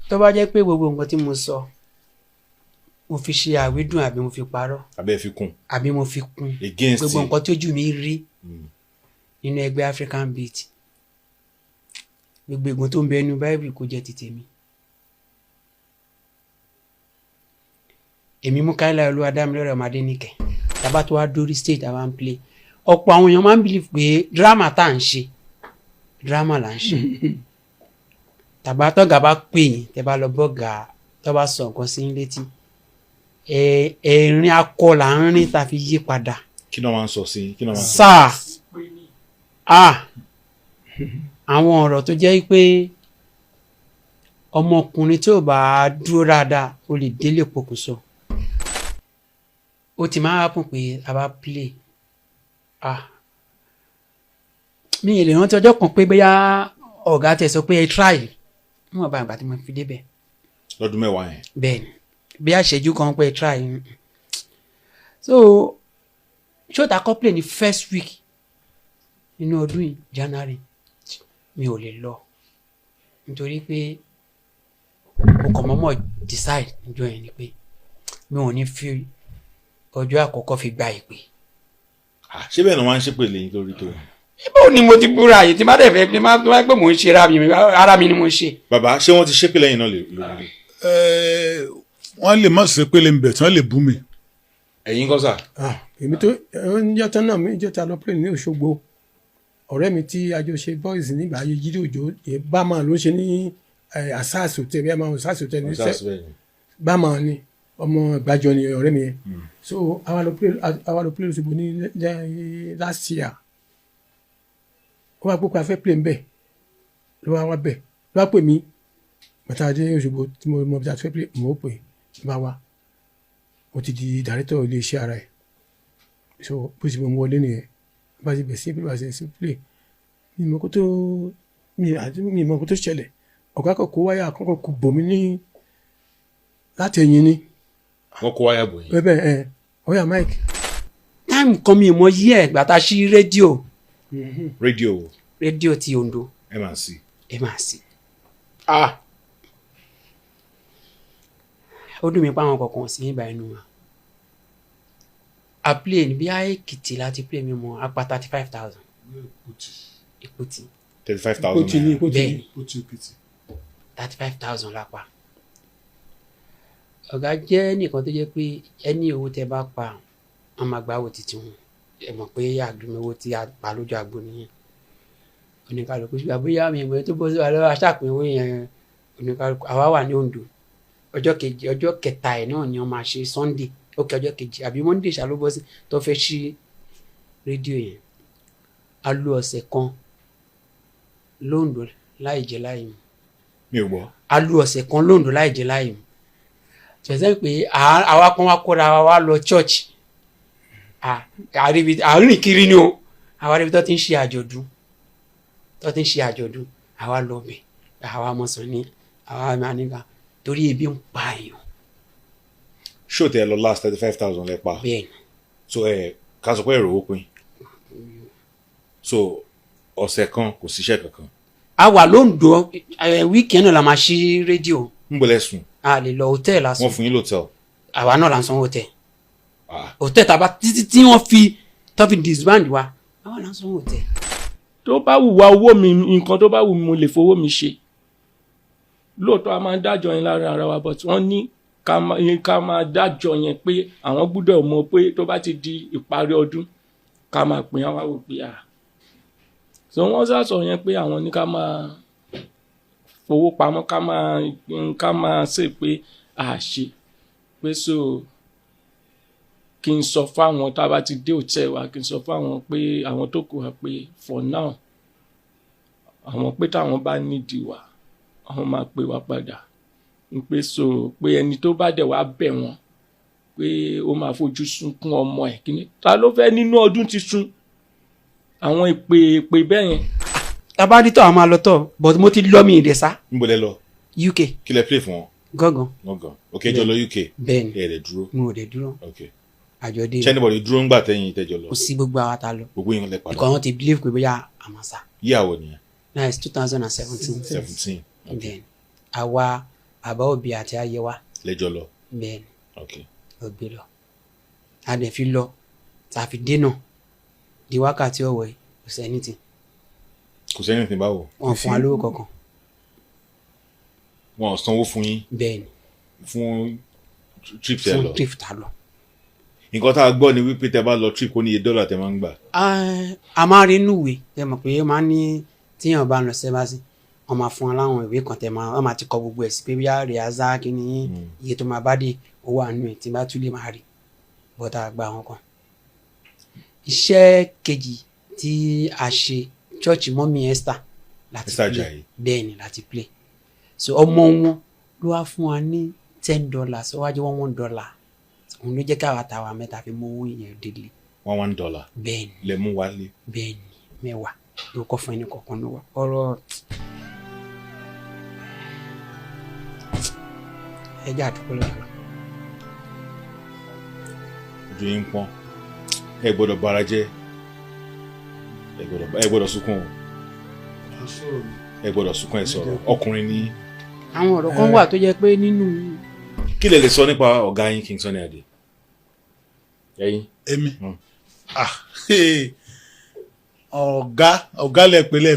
Tó bá jẹ́ pé gbogbo nǹkan tí mo sọ, mo fi ṣe àwídùn àbí mo fi parọ́, Abẹ́ fi kún. àbí mo fi kún against gbogbo nǹkan tójú mi rí nínú ẹgbẹ́ African Beat, gbogbo ègún tó ń bẹ nínú Báíbù kó jẹ́ ti tèmi. Èmi Múkáílà Olúwadámilọ́rẹ̀ ọmọ Adéníkẹ̀, tàbá tó wá dórí stage, àwa ń play, ọ̀pọ̀ àwọn èèyàn máa ń believe pé drama tá à ń ṣe, drama là ń ṣe. Tàbá tọ́gà bá pè yín, tẹ́ bá lọ bọ́gà, tó bá sọ nǹkan sí yín létí, ẹ̀rín akọ là ń rìn tá a fi yí padà. Kí ló máa ń sọ sí, kí ló máa ń sọ? Sáà, ah, àwọn ọ̀rọ̀ tó jẹ́ pé ọmọkùnrin tí ò bá dúró dáadáa, ó lè délé pokùnso. Ó ti máa happen pé a bá play, ah, mi ì lè rántí ọjọ́ kan pé bóyá ọ̀gá tẹ̀ sọ pé ẹ try níwọ̀n bá ìgbà tí mo fi débẹ̀. Lọ́dún 10 yẹn? Bẹ́ẹ̀ ni, bí àṣẹjú kan pé try. So show ta kọ́ play ní first week nínú ọdún yìí, January, mi ò lè lọ nítorí pé mo kàn mọ́mọ́ decide níjọ́ yẹn ni pé mi ò ní fi ọjọ́ àkọ́kọ́ fi gba ìpè. Ah, ṣé bẹ́ẹ̀ ni wọ́n á ń ṣépè lẹ́yìn lórí tó? Ibo ni mo ti búra yìí tí má dẹ̀ fẹ́ pé má tó bá pé mò ń ṣe ara mi ni mo ń ṣe. Bàbá, ṣé wọ́n ti ṣépè lẹ́yìn náà lórí? Wọ́n lè má ṣe pé lè ń bẹ̀ tí wọ́n lè bú mi. Ẹ̀yin kọ́ sà? Ah, èmi tó níjọ́ tán náà, níjọ́ tá a lọ play ní Òṣogbo, ọ̀rẹ́ mi tí a jọ ṣe boys nígbà ayé Jídé Òjó, bámà ló ń ṣe ní Asas Hotel, bí a máa Asas Hotel ní Ọ̀sán bẹ́ẹ̀ ni. Bámà ni, ọmọ ìgbàjọ ni ọ̀rẹ́ mi yẹn. So àwa lọ play Òṣogbo ní last year. Ó wá pé a fẹ́ play ń bẹ̀, ló wá wá bẹ̀, ló wá pè mí. Bàtà dé Òṣogbo tí mo mọ bí a ti fẹ́ play, mo pè é, bá wa mo ti di director ilé iṣẹ́ ara ẹ̀. So bó ṣe mọ̀ wọlé nìyẹn, bá ṣe bẹ̀ sí play, bá ṣe sí play, mi mọ̀ kó tó mi àti mi mọ̀ kó tó ṣẹlẹ̀. Ọ̀gá kan kó wáyà kọ́kọ́ kó bò mí ní láti ẹ̀yìn ni. Wọ́n kó wáyà bò yín? Bẹ́ẹ̀ bẹ́ẹ̀ ẹ̀ ọ̀yà mike. Time kan, mi mọ yí ẹ̀ gbà tá a ṣí rédíò. Rédíò? Rédíò ti Ondo. M&C. Ẹ máa sí, ah, ó dùn mí pa àwọn kọ̀ọ̀kan sí nígbà inú wa. A play ní bí i Èkìtì láti play, mi mọ apá 35,000 Ìpótì. thirty five ó thousand ti ní naira. ó ti ní. Bẹ́ẹ̀, 35,000 lápá. Ọ̀gá jẹ́ nìkan tó jẹ́ pé ẹni owó tẹ bá pa, wọ́n máa gba owó títí wọn. Ẹ mọ̀ pé àgbẹ̀mọ̀ owó tí a pa lójú agbo nìyẹn. Oníkàlùkù ṣùgbọ́n bóyá mi ìmọ̀ tó bọ́ sí wa lọ́wọ́ aṣáàpín owó yẹn, oníkàlùkù. Àwa wà ní Oǹdó ọjọ́ kejì, ọjọ́ kẹta ẹ̀ náà ni wọ́n máa ṣe Sunday. Ókè, ọjọ́ kejì àbí Monday ṣá ló bọ́ sí tó fẹ́ ṣí rédíò yẹn. A lo ọ̀sẹ̀ kan lóńdó láì jẹ láì mu. Mi ò gbọ́. A lo ọ̀sẹ̀ kan lóńdó láì jẹ láì mu. Tẹ̀sán pé àwa kan wá kóra wa wá lọ church, àárín kiri ni o. Àwa ríbi tó ti ń ṣe àjọ̀dún, tó ti ń ṣe àjọ̀dún, àwa lọ bẹ̀, àwa mọ̀sán ní àwa máa nígbà torí ebi ń pa èèyàn. Ṣó tẹ lọ last, 35,000 lẹ pa? Bẹ́ẹ̀ ni. So ẹ ká sọ pé èrò ó pin, so ọ̀sẹ̀ kan kò síṣẹ́ kankan. A wà lóńdó, weekend náà la máa ṣí rédíò. Ń bọ̀lẹ̀ sùn? A lè lọ hòtẹ́ẹ̀lì lásán. Wọ́n fún yín lọ́tẹ̀l? Àwa náà là ń sanwó hòtẹ́ẹ̀lì. Ah. Hòtẹ́ẹ̀lì tàbá títí tí wọ́n fi tó fi disband wa, àwa là ń sanwó hòtẹ́ẹ̀lì. Tó bá wù wá, owó mi, nǹkan tó bá wù mí, mo lè fowó mi ṣe. Lóòótọ́, a máa ń dájọ́ yẹn lára ara wa, but wọ́n ní ká máa dájọ́ yẹn pé àwọn gbúdọ̀ mọ̀ pé tó bá ti di ìparí ọdún, ká máa pín. Àwa wò pé à, so wọ́n sàsọ yẹn pé àwọn ní ká máa fowó pamọ́, ká máa ṣe pé à ṣe pé, so kí n sọ fáwọn tá a bá ti dé hòtẹ́ẹ̀lì wa, kí n sọ fáwọn pé àwọn tó kù wá pé for now, àwọn pé táwọn bá nídìí wa, àwọn máa pè wá padà, ń pé so pé ẹni tó bá dẹ̀ wá bẹ̀ wọ́n pé ó máa fojú sunkún ọmọ ẹ̀. Kíní ta ló fẹ́ nínú ọdún tuntun, àwọn ìpè ìpè bẹ́ẹ̀ yẹn. Tabadi tó àwọn máa lọ tọ̀, but mo ti lọ, mi ì dẹ̀ sá. Ń bọ̀lẹ̀ lọ? UK. Kí lẹ play fún wọn? Gángan. Gángan, ok, jọ lọ UK? Bẹ́ẹ̀ ni. Ẹ rẹ̀ dúró? Mo ò dẹ̀ dúró. Ok. Àjọ dé. Ṣé anybody dúró ńgbà tẹ́yìn tẹ́jọ lọ? Kò sí, gbogbo àwa ta lọ. Gbogbo yín lẹ padà? Ìkọ̀ wọn ti believe pé bóyá àmọ́ sá. Yíyàwó nìyẹn? Náà, it's 2017. 17, ok. Then àwa Bàbá Òbí àti Ayéwá. Lẹ́jọ́ lọ? Bẹ́ẹ̀ ni. Ok. Ló gbé lọ, a dẹ̀ fi lọ tá a fi dènà di wákàtí ọ̀wọ̀ yìí, kò sẹ́ni tí Kò sẹ́yìn tí báwo? Wọ́n fún wa lówó kankan. Wọn ò sanwó fún yín? Bẹ́ẹ̀ ni. Fún trip tẹ Fún lọ? trip tá a lọ. Nǹkan tá a gbọ́ ni wípé tẹ bá lọ trip, ó ní iye dọ́là tẹ máa ń gbà. Ah, a máa rí inú ìwé tẹ mọ̀ pé ó máa ń ní, tíyàn bá ń lọ sẹ́bàsì, wọ́n máa fún wa láwọn ìwé kan tẹ máa, wọ́n máa ti kọ gbogbo ẹ̀ sí pé bíyà rìhásà kí ni iye tó máa bá dé, ó wà nínú ẹ̀ tí bá tún lè máa rí bọ́tà gba àwọn kan. Iṣẹ́ kejì tí a ṣe, church mummy Esther láti Esther play. Ajayi. Bẹ́ẹ̀ ni, láti play. So ọmọ wọn ló wá fún wa ní $10, ó wá jẹ́ $1 $1. Òun ló jẹ́ káwa táwa mẹ́ta fi mú owó yẹn délé. $1 $1? Bẹ́ẹ̀ ni. Lẹ mú wálé? Bẹ́ẹ̀ ni, 10 ló kọ́ fún ẹni kọ̀ọ̀kan ló wà ọ̀rọ̀ ẹ jẹ́ àdúgbò lọ́dọ̀. Ojú yín pọ́n. Ẹ gbọ́dọ̀ bara jẹ́, ẹ gbọ́dọ̀ sunkún o. Ẹ gbọ́dọ̀ sunkún, ẹ sọ̀rọ̀, ọkùnrin ní. Àwọn ọ̀rọ̀ kan wà tó jẹ́ pé nínú Kí lẹ lè sọ nípa ọ̀gá yín, King Sunny Adé, ẹ̀yin? Èmi? Mm. Ah, ọ̀gá, ọ̀gá lẹ pè lẹ.